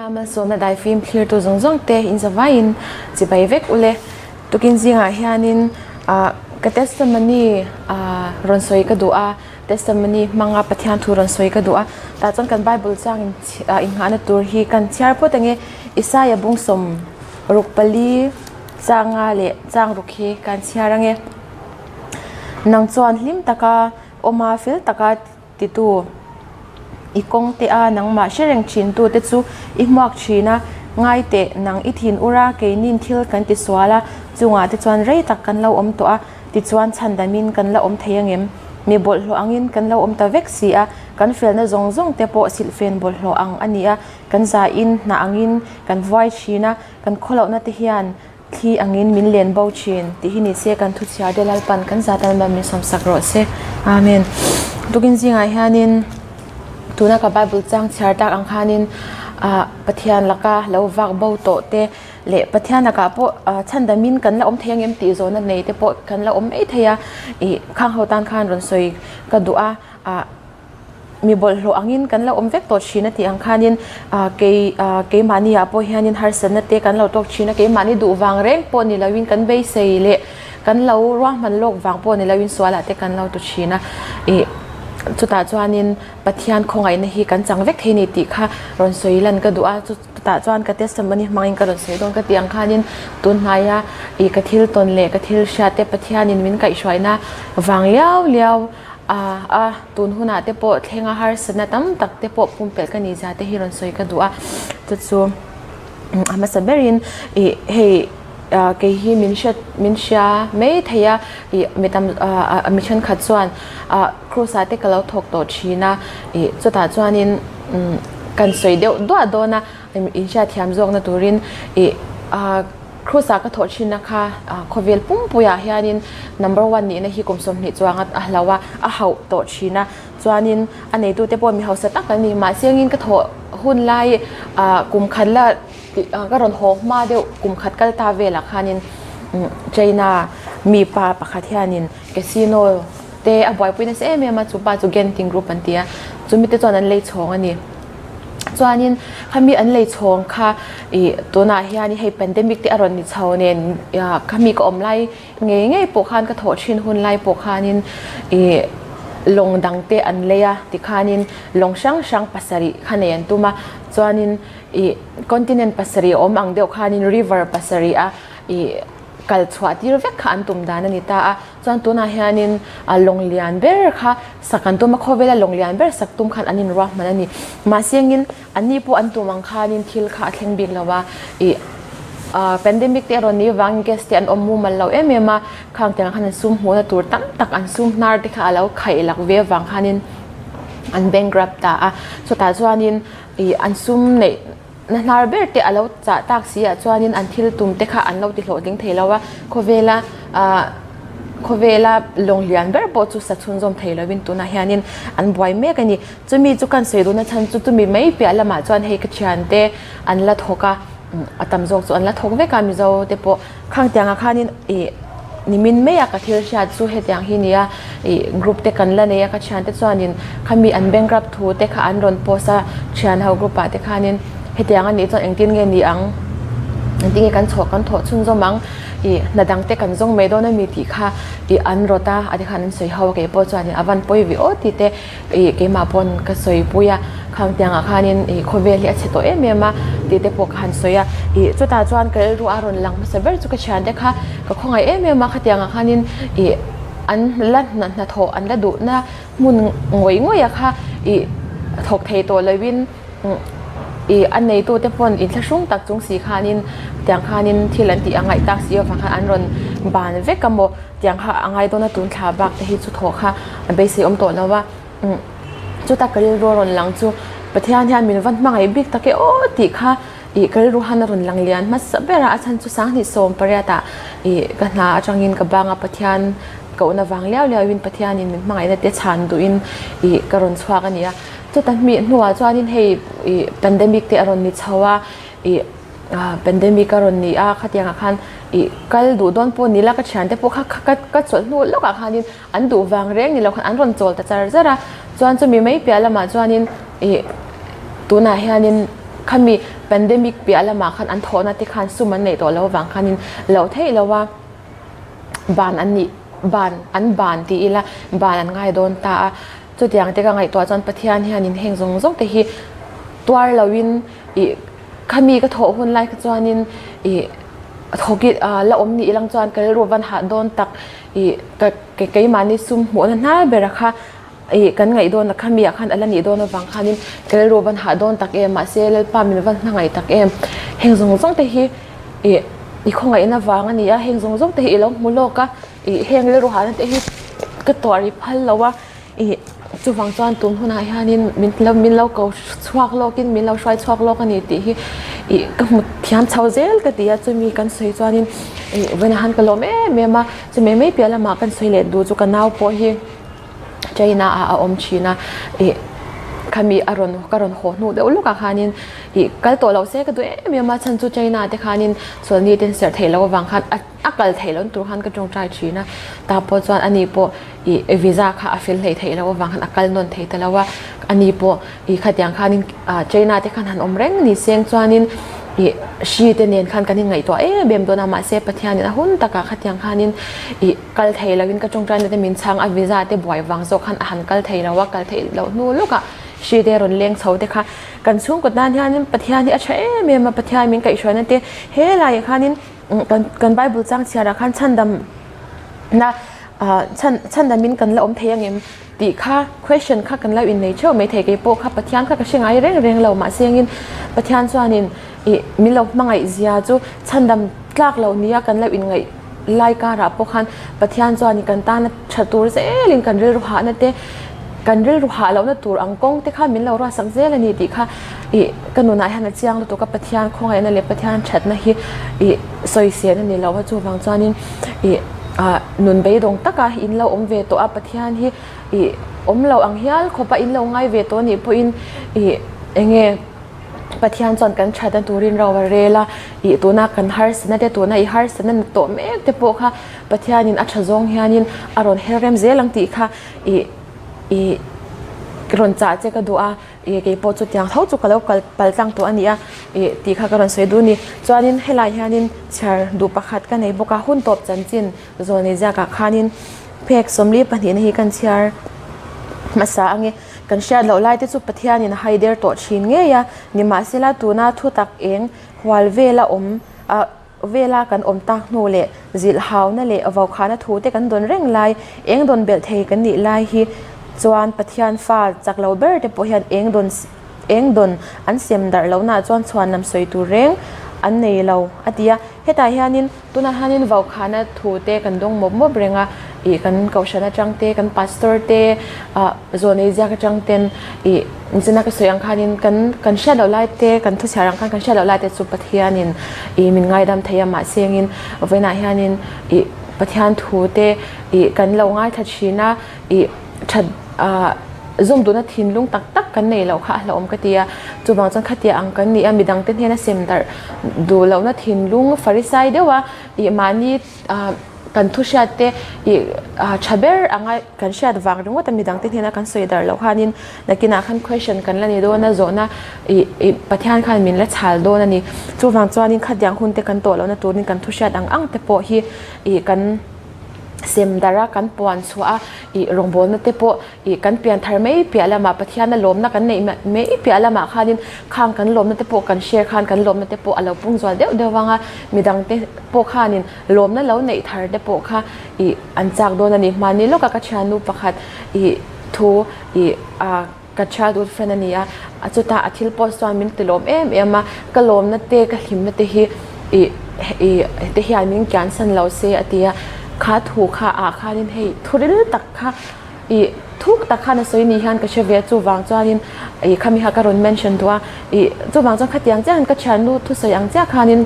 Nia malsawmna daifim thlirtu zawng zawng te in zavaiin chibai vek ule. Tukin zingah hianin ka testimony rawn sawi ka duh a, testimony hmanga Pathian thu rawn sawi ka duh a. Tah chuan kan Bible chang innghahna tur hi kan chhiar phawt ange. Isaia bungsawm ruk pali changa leh chang ruk hi kan chhiar ange. Nang chuan hlim taka awma fel taka titu i kawng te a nangmah hre reng thin tu te chu i hmuak thin a, ngai teh nang i thin ur a, keinin thil kan ti sual a, chungah te chuan rei tak kan lo awm tawh a, tichuan chhandamin kan la awm thei angem? Mi bawlhhlawh angin kan lo awm ta vek si a, kan felna zawng zawng te pawh silhfen bawlhhlawh ang a ni a, kan zain hnah angin kan vuai thin a, kan khawlohna te hian Thli angin min len bo thin tih hi ni se kan thuchhiar te Lalpan kan zat alma min sawmsak rawh se. Amen. Tukin zingah hianin tuna ka Bible chang chhiar tak ang khanin ah Pathian laka lo vak bo tawh te leh Pathian lakah pawh chhandamin kan la awm thei angem tih zawhna nei te pawh kan la awm mai thei a ih khang ho tan khan rawn sawi ka duh a ah Mi bawlhhlawh angin kan lo awm vek tawh thin a tih ang khanin kei keimahni ah pawh hianin harsatna te kan lo tawk thin a, keimahni duh vang reng pawh ni loin kan beisei leh kan lo ruahman lawk vang pawh ni loin sualah te kan lo tu thin a, ih chutah chuanin Pathian khawngaihna hi kan chang vek thei a ni tih kha rawn sawi lan ka duh a, chutah chuan ka testimony hmangin ka rawn sawi dawn ka tih ang khanin tunhnaia ih ka thil tawn leh ka thil hriat te Pathianin min kaihhruaina vang liau liau A a, tun hunah te pawh thlenga harsatna tam tak te pawh pumpelh ka nih zia te hi rawn sawi ka duh a, chu chu a hmasa berin ih hei kei hi min hriat min hria mai thei a ih mi tam ah mi thenkhat chuan ah kraws ah te ka lo thawk tawh thin a ih chutah chuanin kan sawi deuh duah dawn a inhriatthiam zawkna turin ih ah. Krusa ka thawh thinna kha khawvel pumpuiah hianin number one nihna hi kum 20 chuanga a hlo a, a hauh tawh thin a. Chuanin a neitute pawh mi hausa tak an ni. Mahse engin ka thawh hun lai kum khat la ka rawn haw hma deuh kum khat kal ta velah khanin China mi pa pakhat hianin casino te a buaipui nasa em em a, chu pa chu Genting Group an ti a, chumite chuan an lei chhawng a ni. Chuanin khami an lei chhawng kha ih tunah hian hei pandemic te a rawn ni chho nen khami ka awm lai ngei ngei pawh khan ka thawh thin hun lai pawh khanin ih lawng dang te an lei a tikhanin lawng hrang hrang pasarih kha nei an tum a chuanin ih continent pasarih a awm ang deuh khanin river pasarih a ih kal chhuah tir vek kha an tum dan a ni ta a. Chuan tunah hianin a lawng lian ber kha sak an tum a, khawvela lawng lian ber sak tum khan an inruahman a ni. Mahse engin anni pawh an tum ang khanin thil kha a thleng bik lo a, ih pandemic te a rawn nih vangin guest te an awm mumal lo em em a, khang tiang khan an sum hmuhna tur tam tak an sum hnar te kha a lo khaih lak ve avang khanin an bankrupt ta a. Chutah chuanin ih an sum neih Na hnar ber te a lo chah tak si ah chuanin an thil tum te kha an lo ti hlawhtling thei lo a, khawvela ah khawvela lawng lian ber pawh chu sa chhunzawm thei lovin tunah hianin an buai mek a ni. Chumi chu kan sawi duhna chhan chu chumi mai piah lamah chuan hei ka thiante an la thawk a, a tam zawk chu an la thawk vek a Mizo te pawh. Khang tiangah khanin ih nimin maia ka thil hriat chu hetiang hi nia ih group te kan la nei a ka thiante chuanin khami an bankrupt thu te kha an rawn post a thian ho group ah te khanin hetiang a nih chuan engtin nge ni ang engtin nge kan chhuah kan thawh chhunzawm ang ih hna dang te kan zawng mai dawn ami tih kha ih an rawt a a tikhan an sawi ho a keipawh chuanin a van pawi ve aw tih te Ih keimah pawn ka sawi pui a, khang tiangah khanin ih khawvel hi a chhe tawh em em a tih te pawh ka han sawi a, ih chutah chuan ka rilru a rawn lang hmasa ber chu ka thiante kha ka khawngaih em em a, khatiangah khanin ih an la hnathawh an la duhna hmun ngawih ngawih a kha ih thawk thei tawh lovin ih a neitute pawn inthlahrung tak chung si khanin tiang khanin thil an tih a ngaih tak si avang khan an rawn ban vek a maw. Tiang kha a ngai dawn a tun thla bak te hi chu thaw kha a beisei awm tawh lo a, chuta ka rilru a rawn lang chu Pathian hian min va hmangaih bik tak e aw tih kha ih ka rilru han a rawn lang lian hmasa ber a, a chhan chu sanghnih sawm pariat ah ih ka hna atangin ka bang a Pathian kohna vang liau liau in Pathian in min hmangaihna te chhan duh in ih ka rawn chhuak a ni a, chuta hmih hnuah chuanin hei ih pandemic te a rawn ni chho a ih. Pandemic a rawn ni a, khatiangah khan ih kal duh dawn pawh ni la ka thiante pawh kha ka ka chawlh hnu lawkah khanin an duh vang reng ni lo khan an rawn chawl ta char char a, chuan chumi mai piah lamah chuanin ih tunah hianin. Khami pandemic piah lamah khan an thawhna te khan sum an neih tawh loh avang khanin loh theih lo a, ban an nih ban an ban ti ila ban an ngai dawn ta a. Chutiang te ka ngaihtuah chuan Pathian hianin heng zawng zawng te hi tuar loin ih khami ka thawh hun lai kha chuanin ih thawk i la awm ni ilang chuan ka rilru van hah dawn tak ih ka keimahni sum hmuhna hnar bera kha ih kan ngaih dawn a khami ah khan a la nih dawn avang khanin ka rilru van hah dawn tak em mahse Lalpa min van hmangaih tak em heng zawng zawng te hi ih i khawngaihna vang a ni a heng zawng zawng te hi i lo hmu lawk a ih heng rilru hahna te hi ka tuah ri phal lo a. Ih, chuvang chuan tun hunah hianin min lo min lo ko chhuak lawkin min lo hruai chhuak lawk a ni tih hi ih ka hmu thiam chho zel ka ti a, chumi kan sawi chuanin ih vawiinah khan ka lawm em em a, chumi mai piah lamah kan sawi leh duh chu ka nau pawh hi China ah a awm thin a, ih khami a rawn ka rawn haw hnu deuh lawkah khanin ih kal tawh loh se ka duh em em a, chhan chu China te khanin chawlhni te an serh theih loh avang khan a. A kal theih loh tur khan ka tawngtai thin a, tah pawh chuan ani pawh ih visa kha a fel hleih theih loh avang khan a kal nawn thei ta lo a, ani pawh ih khatiang khanin ah China te khan han awm reng ni seng chuanin ih hri te nen khan kan inngaihtuah em em dawn a, mahse Pathianin a hun takah khatiang khanin ih kal thei loin ka tawngtai na te min chhang a, visa te buai vang zawk khan a han kal thei lo a, kal theih loh hnu lawkah hri te rawn leng chho te kha kan chhungkaw tan hianin Pathian hi a tha em em a, Pathian min kaihhruaina te helaiah khanin. Kan kan bible chang chhiarah khan chhandam na ah chhan chhandamin kan la awm thei angem tih kha question kha kan lo innei theuh mai thei kei pawh kha Pathian kha ka hre ngai reng reng lo mahse engin Pathian chuanin ih min lo hmangaih zia chu chhandam tlak loh nia kan lo inngaih lai karah pawh khan Pathian chuanin kan tana tha tur zelin kan rilru hahna te kan rilru hah lohna tur ang kawng te kha min lo ruatsak zel a ni tih kha ih ka nunah hian a chiang lutuk a, Pathian khawngaihna leh Pathian thatna hi ih sawisel a ni lo a, chuvang chuanin ih ah nun beidawng taka in lo awm ve tawh a, Pathian hi ih awm lo ang hial khawp a in lo ngai ve tawh a nih pawhin ih eng nge Pathian chuan kan thatna turin ro a rel a, ih tuna kan harsatna te tuna i harsatna na tawh mek te pawh kha Pathianin a tha zawng hianin a rawn her rem zel ang tih kha ih ih rawn chah che ka duh a, ih kei pawh chutiang tho chu ka lo kal pal tlang tawh a ni a ih tih kha ka rawn sawi duh a ni. Chuanin helaiah hianin chhiar duh pakhat ka nei bawk a, hun tawp chanchin zawl nei ziakah khanin phek 42 na hi kan chhiar hmasa ang e. Kan hriat loh lai te chu Pathianin a hai der tawh thin ngei a, nimahsela tuna thutak eng hual vela awm ah Vela kan awm tak hnu leh zilh hauna leh vaukhana thu te kan dawn reng lai, eng dawn belh thei kan nih lai hi chuan Pathian fa chak lo ber te pawh hian eng dawn eng dawn an sem darh lohnaah chuan chhuan lam sawi tur reng an nei lo a ti a. Hetah hianin tunah hianin vaukhana thu te kan dawng mawp mawp reng a, ih kan kohhran atang te, kan pastor te, ah zawnei ziak atang ten ih Nichina ka sawi ang khanin kan kan hriat loh lai te, kan thuchhiar ang khan kan hriat loh lai te chu Pathianin ih min ngaidam thei a, mahse engin vawiinah hianin ih Pathian thu te ih kan lo ngaithla thin a, ih that ah zawm duhna thinlung tak tak kan nei loh kha a hlauhawm ka ti a, chuvang chuan khatia ang kan nih a, midang te hnena sem darh duh lohna thinlung farisai deuh a, ih mahni ah kan thu hriat te ih ah tha ber anga kan hriat vang ringawt a midang te hnena kan sawi darh loh khanin nakinah khan question kan la ni dawn a zawhna ih ih Pathian khan min la chhal dawn a ni chuvang chuanin khatiang hun te kan tawh lohna turin kan thu hriat ang ang te pawh hi ih kan sem darh a kan puan chhuah a ih rawngbawlna te pawh ih kan pian thar mai piah lamah Pathiana lawmna kan neih mai piah lamah khanin khang kan lawmna te pawh kan share khan kan lawmna te pawh a lo pung zual deuh deuh ang a midang te pawh khanin lawmna lo neih thar te pawh kha ih an chak dawn a ni. Hmani lawka ka thiannu pakhat ih thu ih ah ka childhood friend a ni a, chutah a thil post chuan min ti lawm em em a, ka lawmna te ka hlimna te hi ih ih te hian min kiansan lo se a ti a, kha thu kha ah khanin hei thu ril tak kha ih thuk tak khan a sawi ni hian ka hre ve a, chuvang chuanin ih khami kha ka rawn mention duh a, ih chuvang chuan khatiang chiah hian ka thiannu thusawi ang chiah khanin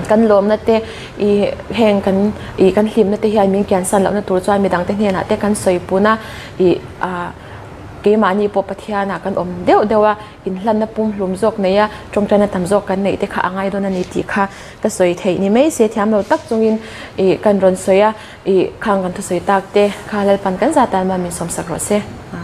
kan lawmna te ih heng kan ih kan hlimna te hian min kiansan lohna tur chuan midang te hnenah te kan sawi pun a, ih ah keimahni pawh Pathianah kan awm deuh deuh a, inhlanna pumhlum zawk nei a, tawngtaina tam zawk kan neih te kha a ngai dawn a ni tih kha ka sawi theih ni mai se thiam lo tak chungin ih kan rawn sawi a. Ih khang kan thusawi tak te kha Lalpan kan zat tan maw min sawmsak rawh se. Amen.